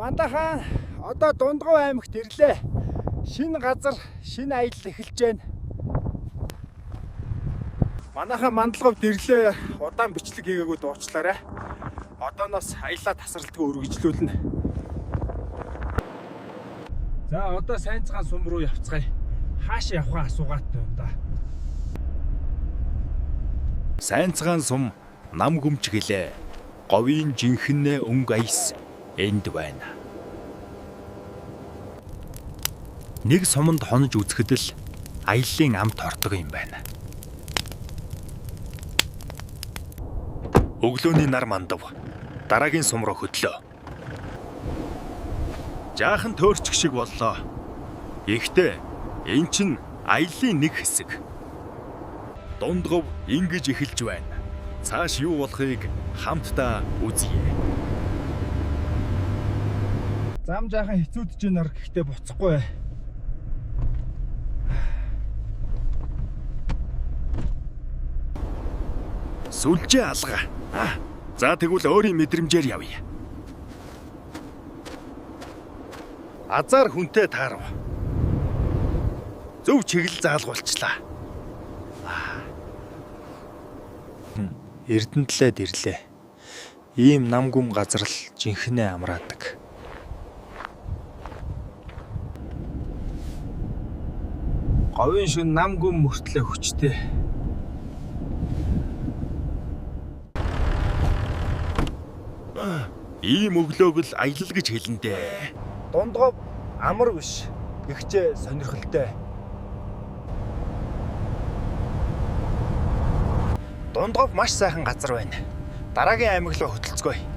Мандахан одоо Дундгов аймагт ирлээ. Шинэ газар, шинэ аялал эхэлж байна. Манайхан Мандалговд ирлээ. Удаан бичлэг хийгээгүй дуучлаарай. Одооноос аяллаа тасралтгүй өргөжлүүлнэ. За одоо сайн цагаан сум руу явцгаая. Хаашаа явахаа асуугаад байна да. Сайн цагаан сум нам гүмч гэлээ. Говийн жинхэнэ өнгө аяс энд байна. Нэг суманд хонож үзэхэд л аяллын амт ордог юм байна. Өглөөний нар мандав. Дараагийн сум руу хөдлөө. Жаахан төөрчих шиг боллоо. Гэхдээ эн чинь аяллын нэг хэсэг. Дундгов ингэж эхэлж байна. Цааш юу болохыг хамтдаа үзье. Зам жаахан хэцүүдж байна гэхдээ буцахгүй. Сүлжээ алга. За тэгвэл өөрийн мэдрэмжээр явъя. Азар хүнтэй таарав. Зөв чиглэл заалгуулчлаа. Эрдэнэтлээд ирлээ. Ийм нам гүм газар л жинхэнэ амраадаг. Говийн шүн нам гүм мөртлөө хүчтэй. Ийм өглөөг л аялал гэж хэлнэ дээ. Дундгов амар биш. Гэхдээ сонирхолтой. Дундгов маш сайхан газар байна. Дараагийн аймаг руу хөтөлцгөөе.